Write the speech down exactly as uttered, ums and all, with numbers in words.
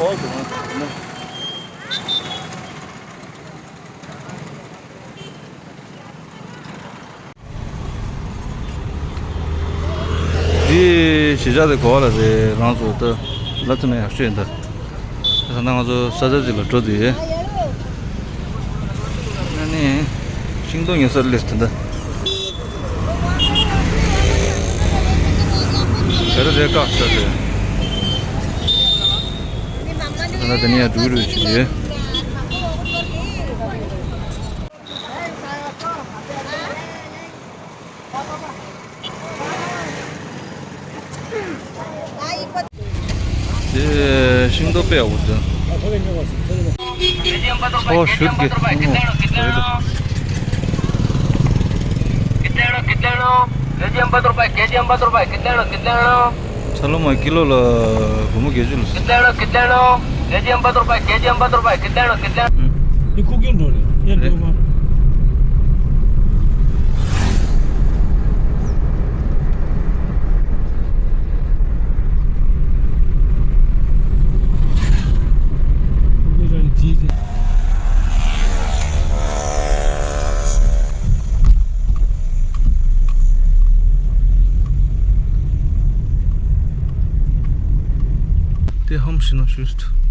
འདི་གཞིས་ཆགས་དེ་གོ་བ་ལ་རེད། རང་ཚོ་ད་ལབ་ཐུབ་ན་ཡག་ཤོས་ཡིན་ད། ད་ལྟ་ང་ཚོ་ས་ཆ་ཅིག་ལ་འགྲོ་དུས། ཨ་ནི་ཤིང་སྡོང་ཉོ་སར་སླེབས་ད་ད། ག་རེ་རེད་བཀག་ས་རེད། ད་ལྟ་དེ་ནས་ཡར་འགྲོ་གི་རེད་ཅིག་ཡོད། དེ་ཤིང་ཏོག་དཔེ་ཡག་པོ་འདུག་ཨོ་ཤུད་གི། ཚ་ལུ་མ་ཀི་ལོ་ལ་སྒོར་མོ་བརྒྱད་ཅུ་ལ། འདི་ཁུག་ཀྱོག་འགྲོ་རེད། ཡ་འགྲོ་མ། དེ་ཧམ་ཤི་ན་ཤུས་ཏུ།